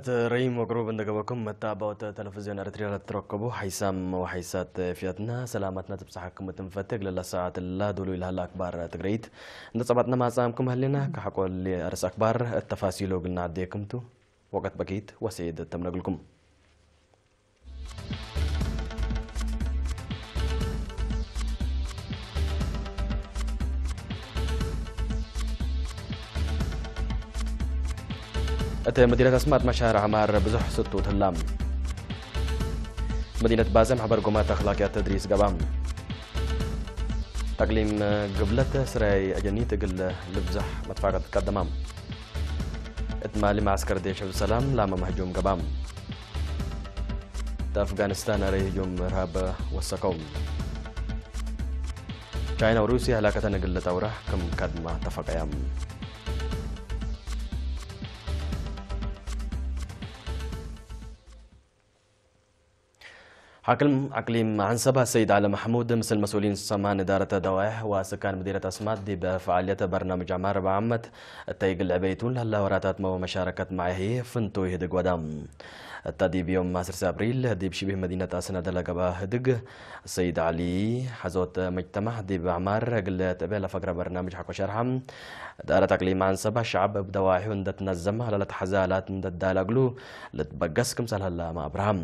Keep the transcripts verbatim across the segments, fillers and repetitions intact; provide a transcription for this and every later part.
ትረይም ወቅሩብ እንደ ገበኩም መታባውት ተለፍዝዮን ኤረትርያ ለትረከቡ ሐይሳም ወሐይሳት ፊያትና ሰላመትና ትብጽሐኩም እት እንፈቴ እግለ ለሰዓት እላ ዱሉይ ለሀለ አክባር ትግረይት እንደ ጸባጥና ማጻምኩም ህሌና። ከሐቆ እሊ አርእስ አክባር እት ተፋሲሉ እግል ነዐዴኩም ቱ። ወቀት በኪት ወሰይድ ተምነግልኩም። እት መዲነት አስማጥ መሻርዕ ዐማር ብዙሕ ስቱት ህላ። መዲነት ባጽዕ መሕበር ጎማት አክላቅያት ተድሪስ ገብአ። ተቅሊም ግብለት ስራይ አጀኒት እግል ልብዘሕ መትፋቀት ቀደማ። እት ማሊ መዐስከር ዴሽ ሕፍዝ ሰላም ላመ መህጁም ገብአ። እት አፍጋኒስታን አረይ ህጁም እርሃብ ወሰከው። ቻይና ወሩስያ ህላከተን እግል ለጠውራ ክም ከድማ ተፈቀያ። ሓክም አቅሊም ዐንሰባ ሰይድ ዐሊ መሕሙድ ምስል መስኡሊን ሰማን እዳረት ደዋይሕ ወስካን መዲነት አስማጥ ዲብ ፈዓልየት በርናምጅ ዐማር እብ ዓመት እተ እግል ዕቤቱን ለህላ ወራታትመ ወመሻረከት መዓይ ህዬ ፍንቱይ ህድግ ወዳ። እተ ዲብ ዮም ዐስር አብሪል ዲብ ሽቢህ መዲነት አስነደ ለገብአ ህድግ፣ ሰይድ ዐሊ ሐዞት መጅተማዕ ዲብ ዐማር እግል ትዕቤ ለፈግረ በርናምጅ ሐቆ ሸርሐ። እዳረት አቅሊም ዐንሰባ ሸዐብ እብ ደዋይሑ እንደ ትነዘመ ለለትሐዜ አላት እንደ ትዳለ እግሉ ልትበገስ ክምሰል ሀለ አብርሃም።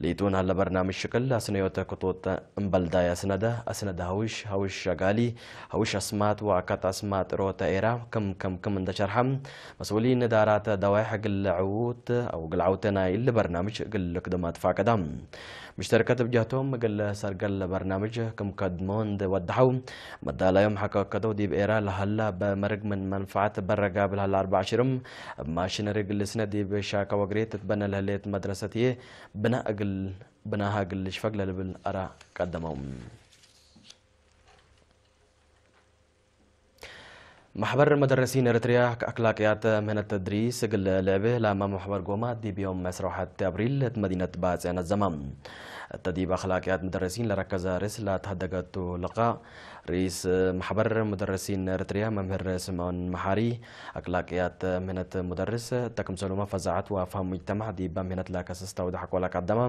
ሊቱን ሀለ በርናምጅ ሽቅል አስነዮተ ክጡጥ እምበል ዳይ አስነደ፣ አስነደ ሀውሽ፣ ሀውሽ ሸጋሊ፣ ሀውሽ አስማጥ ወአካት አስማጥ ሮተ ኤራ ክም ከም ክም እንደ ሸርሐ፣ መስኡሊን እዳራተ ደዋይሕ እግል ዕዉት አው እግል ዐውቴ ናይ እሊ በርናምጅ እግል ልክድመ ትፋቀዳ። ምሽተርከት እብ ጀህቶም እግል ሰርገል በርናምጅ ክም ከድሞ እንደ ወደሐው፣ መዳላዮም ሐቀ ከደው ዲብ ኤራ ለሀላ በመርግ ምን መንፈዐት በረጋብ ለሀላ አርበዕ ሽርም እብ ማሽነሪ እግል ልስነ ዲብ ሻከ ወግሬ ትትበነ ለህሌት መድረሰት ህዬ ብናእ እግል፣ ብናሃ እግል ልሽፈግ ለልብል አራ ቀደመው። መሕበር መደረሲን ኤረትርያ አክላቅያት ምህነት ተድሪስ እግል ልዕቤ ላመ መሕበር ጎማ ዲብ ዮም ዐስራ ወሐቴ አብሪል እት መዲነት ባጽዕ ነዘመ። እተ ዲብ አክላቅያት መደረሲን ለረከዘ ርእስ ለተሀደገቱ ልቃእ፣ ርኢስ መሕበር ሙደረሲን ኤረትርያ መምህር ስምዖን መሓሪ፣ አክላቅያት ምህነት ሙደርስ እተ ክምሰሉመ ፈዛዐት ወአፍሃም ሙጅተማዕ ዲበ ምህነት ለከስስ ተውደሕ አኮለ ቀደመ፣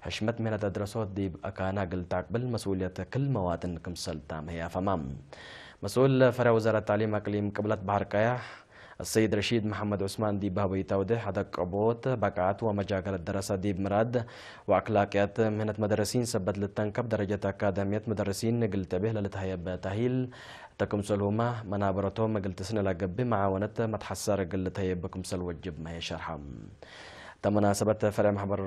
ሕሽመት ምህነት አድረሶት ዲብ አካና እግል ተአቅብል መስኡልየት ክል መዋጥን ክምሰል ታምሄ አፈማ። መስኡል ፈሬዕ ወዛረት ተዕሊም አቅሊም ቅብለት በሐር ቀያሕ፣ አሰይድ ረሺድ መሐመድ ዑስማን ዲብ ሀበይት አውዴሕ አደቀቦት፣ በቃዐት ወመጃገለት ደረሰ ዲብ ምራድ ወአክላቅያት ምህነት መደረሲን ሰበት ልተንከብ ደረጀት አካዳምየት መደረሲን እግል ትዕቤ ለልትሀየብ ተእሂል እተ ክምሰልሁመ መናበረቶም እግል ትስነ ለገብእ መዓወነት መትሐሰር እግል ልትሀየብ ክምሰል ወጅብ መህየ ሸርሐ። እተ መናሰበት ፈሬዕ መሕበር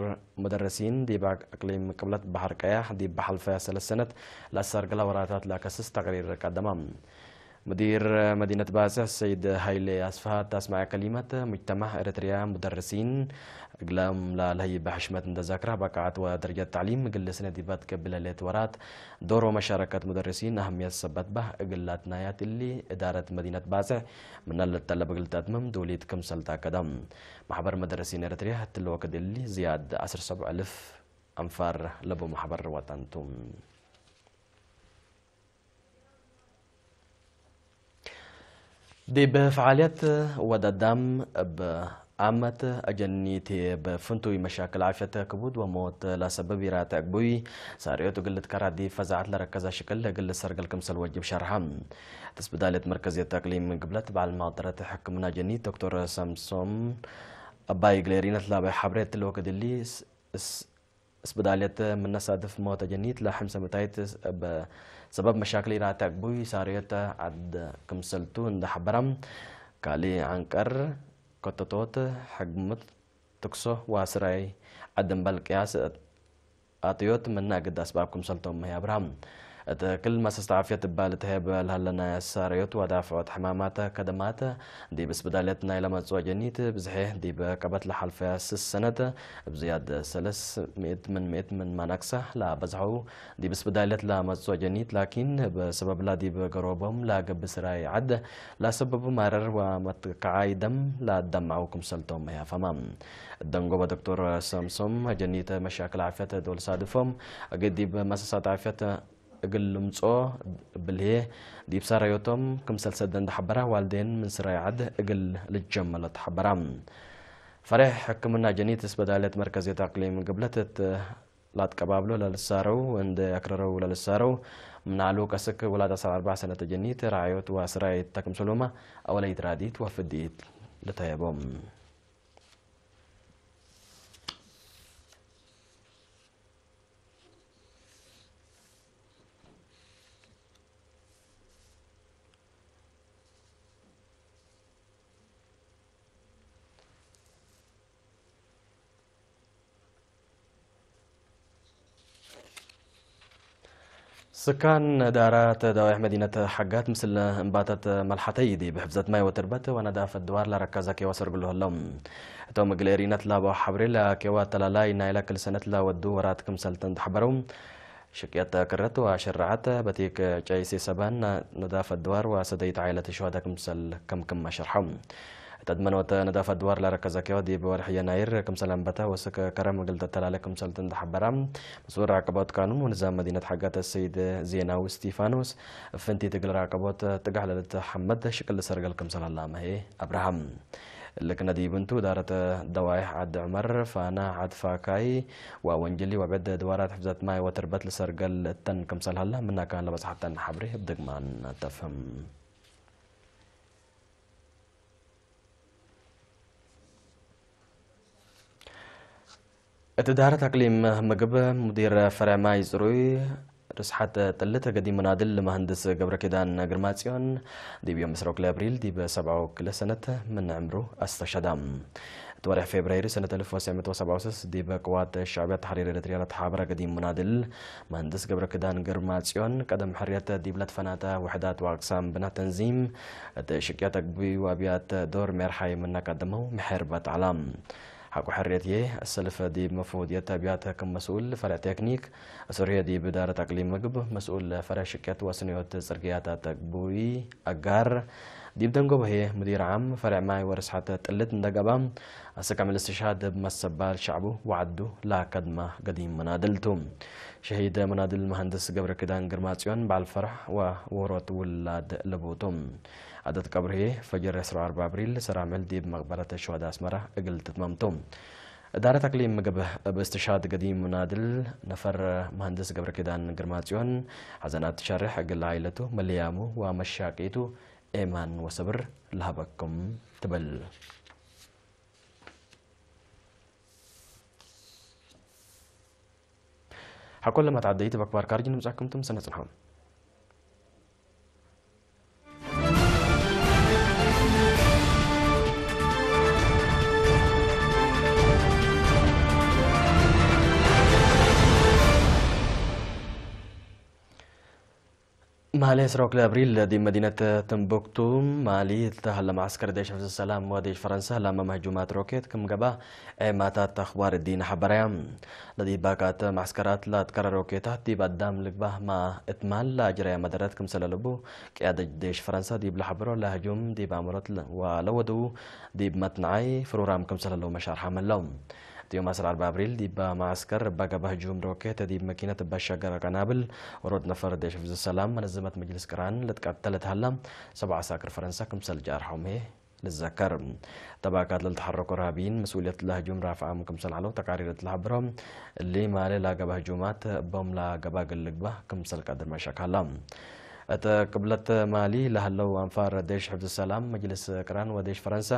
መደረሲን ዲብ አቅሊም ቅብለት በሐር ቀያሕ ዲብ ሐልፈ ሰለስ ሰነት ለአሰርግላ ወራታት ለአከስስ ተቅሪር ቀደመ። ሙዲር መዲነት ባጽዕ ሰይድ ሀይሌ አስፍሃ እት አስመዐ ከሊመት፣ ሙጅተማዕ ኤረትርያ ሙደርሲን እግሎም ለለሀይበ ሕሽመት እንደ ዘክረ፣ በቃዐት ወደረጀት ተዕሊም እግል ልስነ ዲበ ትገብእ ለህሌት ወራት ዶር ወመሻረከት ሙደርሲን አህምየት ሰበት በህ እግል ለአትናያት እሊ፣ እዳረት መዲነት ባጽዕ ምነ ለልትጠለብ እግል ተአትምም ዶልየት ክምሰል ተአከደ። መሕበር መደረሲን ኤረትርያ ህቲ ለወክድ እሊ ዝያድ ዐስር ሰብዕ እልፍ አንፋር ለቡ መሕበር ወጠን ቱ። ዲብ ፈዓልየት ወድ አዳም እብ አመት አጀኒት እብ ፍንቱይ መሻክል ዓፍየት ክቡድ ወሞት ለሰብብ ኢራተ አግቡይ ሳርዮት እግል ልትከራ ዲብ ፈዛዐት ለረከዘ ሽቅል እግል ልሰርገል ክምሰል ወጅብ ሸርሐ። እት ስብዳልየት መርከዝየት አቅሊም ግብለት በዐል መቅደረት ሕክምና አጀኒት ዶክተር ሳምሶም አባይ እግል ኤሪነት ላባይ ሐብሬ እት ለወክድ እሊ እስ-፣ እስ-፣ ስብዳልየት ምነ ሳድፍ ሞት አጀኒት ለሐምሰ ምእታይት እብ ሰበብ መሻክል ኢራተ አግቡይ ሳርዮት ዐድ ክምሰልቱ እንደ ሐበረ፣ ካልእ ዐንቀር፣ ከተቶት፣ ሕግምት፣ ትክሶ ወአስራይ ዐድ እምበል ቅያስ አጥዮት ምነ እግድ አስባብ ክምሰልቶም መህይ አብርሃም። እት ክል መሰስት ዓፍየት እባ ልትሀየብ ለሀለ ናይ አሳርዮት ወዳፍዖት ሕማማት ከደማት ዲብ እስብዳልየት ናይ ለመጽኦ ጀኒት ብዝሔ ዲብ ቀበት ለሐልፈ ስስ ሰነት እብ ዝያድ ሰለስ ምእት ምን ምእት ምን ማናክሰ ለአበዝሐው ዲብ እስብዳልየት ለመጽኦ ጀኒት ላኪን እብ ሰበብላ ዲብ ገሮቦም ለገብእ ስራይ ዐድ ለሰበቡ ማረር ወመትከዓይ ደም ለአደምዐው ክምሰልቶም መህይ አፈማ። እት ደንጎበ ዶክተር ሰምሶም፣ ጀኒት መሻክል ዓፍየት ዶል ሳድፎም፣ እግል ዲብ መሰሳት ዓፍየት እግል ልምጽኦ እብል ህዬ፣ ዲብ ሳረዮቶም ክምሰል ሰደ እንደ ሐበራ፣ ዋልዴን ምን ስራይ ዐድ እግል ልጀመሎ ተሐበራ። ፈሬሕ ሕክምና ጀኒት እስበዳልየት መርከዝየት አቅሊም ግብለት እት ላትቀባብሎ ለልሳረው እንዴ አክረረው ለልሳረው፣ ምን አሉ ቀስክ ውላድ አስር አርበዕ ሰነት ጀኒት ረዓዮት ወአስራይት ተ ክምሰልሁመ አወለይት ራዲት ወፍዲት ልተየቦም። ስካን እዳራት ደዋይሕ መዲነት ሐጋት ምስል እምባተት መልሐተይ ዲብ ሕፍዘት ማይ ወትርበት ወነዳፈት ድዋር ለረከዘ ኬወ ሰርግሎ ህለው። እቶም እግል ኤሪነት ላበው ሐብሬ ለኬወ አተላላይ ናይለ ክል ሰነት ለወዱ ወራት ክምሰል ተንተሐበረው። ሽቅየት ክረት ወሸረዐት በቲክ ጨይሴ ሰባን ነዳፈት ድዋር ወሰደይት ዓይለት ሸዋዳ ክምሰል ከምክም አሸርሐው። እት አድመኖት ነዳፈት ድዋር ለረከዘ ኬወ ዲብ ወርሕ የናይር ክምሰል አንበተ ወስክ ከረም እግል ተተላለ ክምሰል ተንተሐበራ። መስኡል ራቀቦት ቃኑን ወንዛም መዲነት ሐጋት ሰይድ ዜናዊ እስቲፋኖስ፣ ፍንቲት እግል ራቀቦት ጥጋሕ ለልትሐመድ ሽቅል ሰርገል ክምሰል አላመ ህዬ አብርሃም። እሊ ክነ ዲብ እንቱ፣ እዳረት ደዋይሕ ዐድ ዑመር፣ ፋና፣ ዐድ ፋካይ ወወንጅሊ ወብዕድ ድዋራት ሕፍዘት ማይ ወትርበት ልሰርገል እተን ክምሰል ሀለ፣ ምና ካን ለበጽሐተን ሐብሬ እብ ድግማን ተፍህም። እት እዳረት አቅሊም ምግብ ሙዲር ፈርዕ ማይ ጽሩይ ርስሓት ጥልት ገዲም መናድል መሀንድስ ገብረኪዳን ግርማጽዮን ዲብ ዮም ዕስራ ወክልኤ አብሪል ዲብ ሰብዓ ወክልኤ ሰነት ምን ዕምሩ አስተሸዳ። እት ወሬሕ ፌብራይር ሰነት አልፍ ወትሰዕ ምእት ወሰብዓ ወሰስ ዲብ ቅዋት ሸዕብያት ተሕሪር ኤረትርያ ለተሓበረ ገዲም መናድል መሀንድስ ገብረኪዳን ግርማጽዮን ቀደም ሕርየት ዲብ ለትፈናተ ውሕዳት ወአቅሳም ብናት ተንዚም እት ሽቅያት አግቡይ ወአብያት ዶር ሜርሓይ ምነ ቀደመው ምሕር በጣላ። ሐቆ ሕርየት ህዬ፣ ሰልፍ ዲብ መፍሁድየት አብያት ክም መስኡል ፈርዕ ቴክኒክ፣ አሰር ህዬ ዲብ እዳረት አቅሊም ምግብ መስኡል ፈርዕ ሽቅየት ወስንዮት ጽርግያት አተግቡይ አጋር፣ ዲብ ደንጎበ ህዬ ሙዲር ዓም ፈርዕ ማይ ወርስሐት ጥልት እንደ ገብአ፣ አስክ ዕምል እስትሽሃድ እብ መሰባል ሸዕቡ ወዐዱ ለአከድመ ገዲም መናድል ቱ። ሸሂድ መናድል መሀንድስ ገብረኪዳን ግርማጽዮን በዐል ፈርሕ ወዎሮት ውላድ ልቡ ቱ። ዐደት ቀብሩ ህዬ ፈጅር ዕስራ ወአርበዕ አብሪል ሰራምዕል ዲብ መቅበረት ሸዋዳ አስመረ እግል ትትመም ቱ። እዳረት አቅሊም ምግብ እብ እስትሽሃድ ገዲም መናድል ነፈር መሀንድስ ገብረኪዳን ግርማጽዮን ሐዘናት ትሸሬሕ እግል ዓኢለቱ፣ መልያሙ ወመሻቂቱ ኤማን ወሰብር ለሀበኩም ትብል። ሐቆለ መትዐደይት እብ አክባር ካርጅ ንምጽአኩም ቱ ምሰነ ጽንሐ። ማሌ ዕስራ ወክልኤ አብሪል ዲብ መዲነት ትምቡክቱ ማሊ እተ ሀለ መዐስከር ዴሽ ሕፍዝ ሰላም ወዴሽ ፈረንሳ ላመ መህጁማት ሮኬት ክም ገብአ ዔማታት አኽባር እዲነ ሐበረያ። ለዲብ ባካት መዐስከራት ለአትከረ ሮኬታት ዲብ አዳም ልግባህ ማ እት ማል ለአጅረየ መደረት ክምሰለ ልቡ ቅያደት ዴሽ ፈረንሳ ዲብ ለሐብሮ ለህጁም ዲብ አምሮት ወለወድዉ ዲብ መትነዓይ ፍሩራም ክምሰለ ለውመ ሻርሐም ህለው። እት ዮም ዐስር አርበዕ አብሪል ዲብ መዐስከር እበ ገብአ ህጁም ሮኬት ዲብ መኪነት እበ ሸገረ ቀናብል ዎሮት ነፈር ዴሽ ሕፍዝ ሰላም መነዘመት መጅልስ ቅራን ለትቀተለት ሀላ ሰብዓ ዐሳክር ፈረንሳ ክምሰል ጃርሐውም ህዬ ልዘከር። ተባካት ለልትሐረኮ ርሃብይን መስኡልየት ለህጁም ራፍዓም ክምሰል ዐለው ተቃሪር እት ለሐብሮ፣ እሊ ማሌ ለገብአ ህጁማት እቦም ለገብአ እግል ልግባእ ክምሰል ቀድር መሸክ ሀላ። እት ቅብለት ማሊ ለሀለው አንፋር ዴሽ ሕፍዝ ሰላም፣ መጅልስ ቅራን ወዴሽ ፈረንሳ፣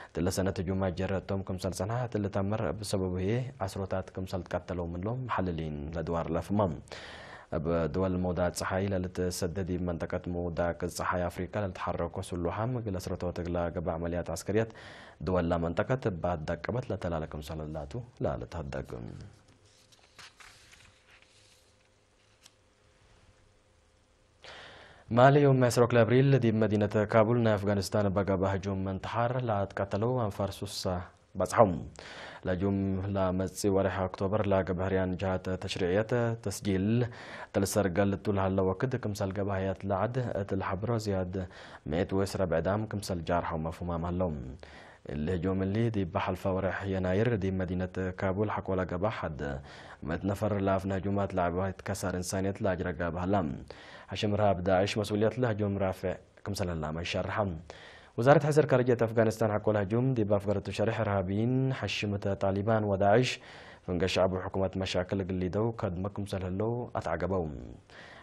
እትለ ሰነት ህጁማት ጀረ እቶም ክምሰል ጸንሐ እት ልተአመር፣ እብ ሰበቡ ህዬ ዐስሮታት ክምሰል ትቀተለው ምንሎም መሐልሊን ለድዋር ለፍማ። እብ ድወል መውዳቅ ጸሓይ ለልትሰደድ፣ እብ መንጠቀት መውዳቅ ጸሓይ አፍሪካ ለልትሐረኮ ስሉሓም እግል አስረቶት እግለ ገብአ ዐመልያት ዐስከርየት፣ ድወላ መንጠቀት እብ አደቀበት ለተላለ ክምሰል ላቱ ለልትሀደግ። ማሌ ዮም ዐስር ወክልኤ አብሪል ዲብ መዲነት ካቡል ናይ አፍጋኒስታን እበ ገብአ ህጁም እንትሓር ለአትቀተለው አንፋር ሱሰ በጽሐው። ለህጁም ለመጽእ ወሬሕ ኦክቶበር ለገብአ ሕርያን ጀሃት ተሽሪዕየት ተስጂል እት ልሰርገል እቱ ለሀለ ወክድ፣ ክምሰል ገብአ ሀያት ለዐድ እት ለሐብሮ ዝያድ ምእት ወዕስረ ብዕዳም ክምሰል ጃርሐው መፍሁማም ሀለው። እሊ ህጁም እሊ ዲብ ሐልፈ ወሬሕ የናይር ዲብ መዲነት ካቡል ሐቆለ ገብአ ሐድ ምእት ነፈር ለአፍነ ህጁማት ለዐባይት ከሳር እንሳንየት ለአጅረ ጋብእ ሀላ። ሐሽም ርሃብ ዳዕሽ መስኡልየት ለህጁም ራፍዕ ክምሰል ህላመ ሸርሐ። ውዛረት ሕስር ካርጅየት አፍጋኒስታን ሐቆለ ህጁም ዲብ አፍገረቱ ሸሬሕ እርሃብይን ሐሽምተ ጣሊባን ወዳዕሽ ፍንገ ሸዐብ ወሕኩመት መሻክል እግል ሊደው ከድመ ክምሰል ህለው አትዐገበው።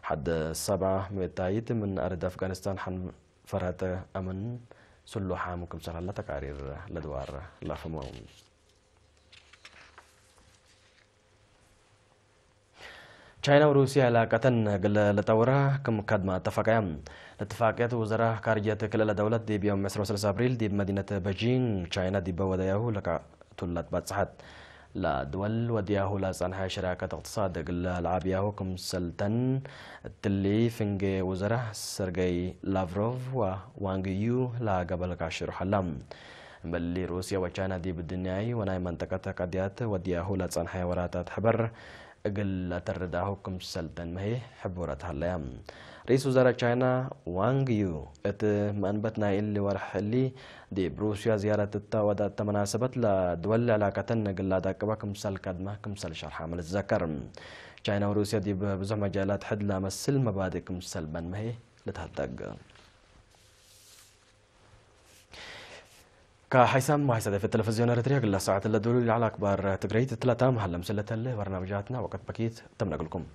ሐድ ሰብዓ ምእታይት ምን አርድ አፍጋኒስታን ሐን ፈርሀተ አምን ስሉሓም ክምሰል ሀለ ተቃሪር ለድዋር ላፍመው። ቻይና ወሩስያ ዕላቀተን እግል ልጠውራ ክም ከድመ አተፈቀያ። ለእትፋቅየት ውዘራ ካርጅየት ክልኤ ደውለት ዲብ ዮም ዕስራ ወሰለስ አብሪል ዲብ መዲነት በጂንግ ቻይና ዲበ ወደያሁ ለቃ ቱ ለትበጽሐት። ለድወል ወድያሁ ለጸንሐ ሽራከት እቅትሳድ እግል ለዐብያሁ ክምሰልተን እትሊ ፍንጌ ውዘራ ሰርገይ ላቭሮቭ ወዋንግ ዩ ለገበል ካሽሩ ሀላ። እምበሊ ሩስያ ወቻይና ዲብ ድንያይ ወናይ መንጠቀት ቀድያት ወድያሁ ለጸንሐ ወራታት ሕበር እግል ለተርዳሁ ክምሰል ተንመሄ ሕቡረት ሀለያ። ርኢስ ውዘረ ቻይና ዋንግ ዩ፣ እት መአንበት ናይ እሊ ወርሕ እሊ ዲብ ሩስያ ዝያረት እተ ወዳተ መናሰበት፣ ለድወል ዕላቀተን እግል ለአዳቅበ ክምሰል ከድመ ክምሰል ሸርሐ ምን ልትዘከር። ቻይና ወሩስያ ዲብ ብዙሕ መጃላት ሕድ ለመስል መባድእ ክምሰል በንመሄ ልትሀተግ። ከሐይሳም ወሐይሳት ኤፍ ተለፍዝዮን ኤረትርያ እግለ ሰዓት ለዶሉ ለዐለ አክባር ትግረይት እትለታም ሀለ ምስለተለ በርናምጃትና ወቀት በኪት ተምነግልኩም።